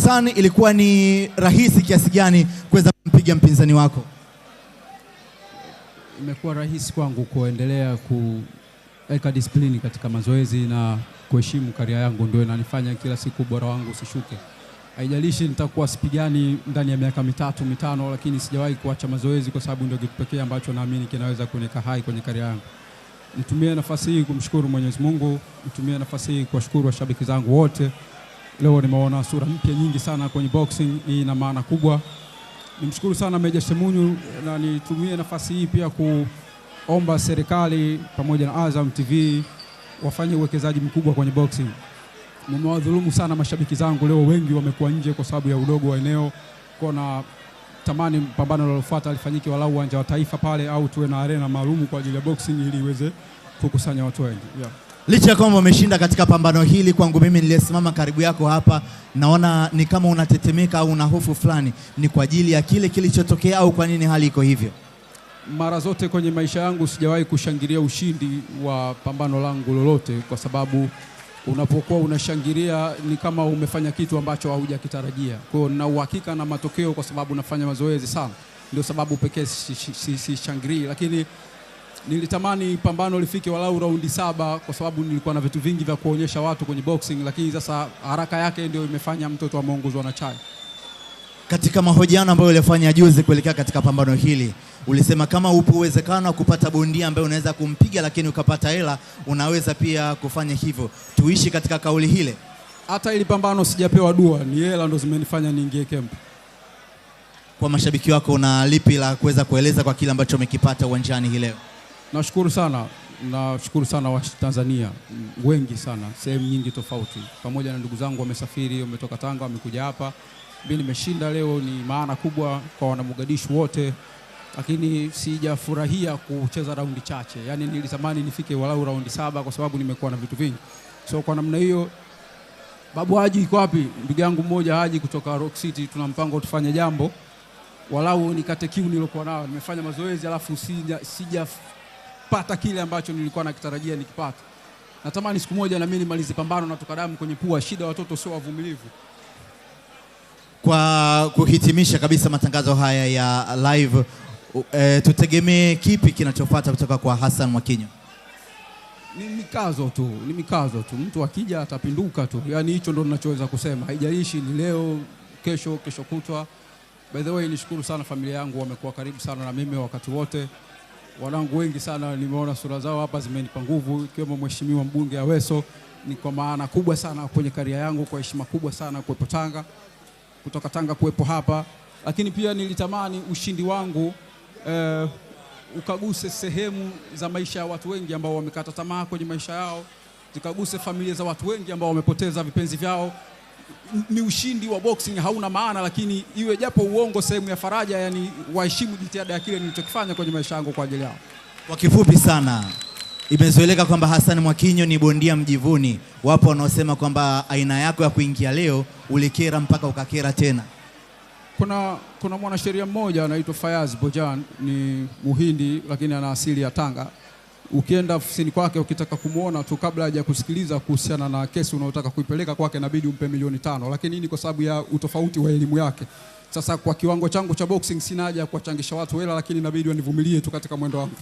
Hassan, ilikuwa ni rahisi kiasi gani kuweza kumpiga mpinzani wako? Imekuwa rahisi kwangu kuendelea kuweka disiplini katika mazoezi na kuheshimu career yangu, ndio inanifanya kila siku ubora wangu usishuke. Haijalishi nitakuwa sipigani ndani ya miaka 3 5, lakini sijawahi kuacha mazoezi kwa sababu ndio kitu pekee ambacho naamini kinaweza kuniweka hai kwenye career yangu. Nitumie nafasi hii kumshukuru Mwenyezi Mungu, nitumie nafasi hii kuwashukuru washabiki zangu wote. Leo nimeona sura mpya nyingi sana kwenye boxing, hii ina maana kubwa. Nimshukuru sana Meja Shemunyu na nitumie nafasi hii pia kuomba serikali pamoja na Azam TV wafanye uwekezaji mkubwa kwenye boxing. Nimewadhulumu sana mashabiki zangu leo, wengi wamekuwa nje kwa sababu ya udogo wa eneo. Kwa na tamani pambano linalofuata lifanyike walau uwanja wa Taifa pale, au tuwe na arena maalum kwa ajili ya boxing ili iweze kukusanya watu wengi. Yeah. Licha ya kwamba umeshinda katika pambano hili, kwangu mimi niliyesimama karibu yako hapa naona ni kama unatetemeka au una hofu fulani. Ni kwa ajili ya kile kilichotokea au kwa nini hali iko hivyo? Mara zote kwenye maisha yangu sijawahi kushangilia ushindi wa pambano langu lolote, kwa sababu unapokuwa unashangilia ni kama umefanya kitu ambacho haujakitarajia. Kwa hiyo nina uhakika na matokeo kwa sababu nafanya mazoezi sana. Ndio sababu pekee sishangilii, lakini nilitamani pambano lifike walau raundi 7 kwa sababu nilikuwa na vitu vingi vya kuonyesha watu kwenye boxing, lakini sasa haraka yake ndio imefanya mtoto ameongozwa na chai. Katika mahojiano ambayo ulifanya juzi kuelekea katika pambano hili, ulisema kama upo uwezekano wa kupata bondia ambaye unaweza kumpiga lakini ukapata hela, unaweza pia kufanya hivyo. Tuishi katika kauli hile? Hata ili pambano sijapewa dua, ni hela ndo zimenifanya niingie camp. Kwa mashabiki wako una lipi la kuweza kueleza kwa kile ambacho umekipata uwanjani hii leo? Nashukuru sana, nashukuru sana wa Tanzania wengi sana, sehemu nyingi tofauti, pamoja na ndugu zangu wamesafiri, wametoka Tanga, wamekuja hapa. Mimi nimeshinda leo, ni maana kubwa kwa wana Mogadishu wote, lakini sijafurahia kucheza raundi chache. Yaani nilitamani nifike walau raundi 7 kwa sababu nimekuwa na vitu vingi. So kwa namna hiyo, Babu Haji yuko wapi? Ndugu yangu mmoja Haji kutoka Rock City, tuna mpango tufanye jambo walau nikate kiu nilokuwa nao. Nimefanya mazoezi alafu sijapata kile ambacho nilikuwa nakitarajia nikipata. Natamani siku moja na mimi nimalize pambano na toka damu kwenye pua. Shida watoto sio wavumilivu. Kwa kuhitimisha kabisa matangazo haya ya live, tutegemee kipi kinachofuata kutoka kwa Hassan Mwakinyo? Ni mikazo tu, ni mikazo tu. Mtu akija atapinduka tu. Yaani hicho ndo ninachoweza kusema. Haijalishi ni leo, kesho, kesho kutwa. By the way, nishukuru sana familia yangu, wamekuwa karibu sana na mimi wakati wote. Wanangu wengi sana nimeona sura zao hapa zimenipa nguvu, ikiwemo Mheshimiwa Mbunge Aweso. Ni kwa maana kubwa sana kwenye career yangu, kwa heshima kubwa sana kuwepo Tanga, kutoka Tanga kuwepo hapa. Lakini pia nilitamani ushindi wangu ukaguse sehemu za maisha ya watu wengi ambao wamekata tamaa kwenye maisha yao, zikaguse familia za watu wengi ambao wamepoteza vipenzi vyao. Ni ushindi wa boxing hauna maana, lakini iwe japo uongo sehemu ya faraja, yani waheshimu jitihada ya kile nilichokifanya kwenye maisha yangu kwa ajili yao. Kwa kifupi sana, imezoeleka kwamba Hassan Mwakinyo ni bondia mjivuni. Wapo wanaosema kwamba aina yako ya kuingia leo ulikera mpaka ukakera tena. Kuna mwanasheria mmoja anaitwa Fayaz Bojan, ni Muhindi lakini ana asili ya Tanga. Ukienda ofisini kwake ukitaka kumuona tu kabla hajakusikiliza kuhusiana na kesi unayotaka kuipeleka kwake inabidi umpe milioni 5, lakini ni kwa sababu ya utofauti wa elimu yake. Sasa kwa kiwango changu cha boxing sina haja ya kuwachangisha watu hela, lakini inabidi wanivumilie tu katika mwendo wangu.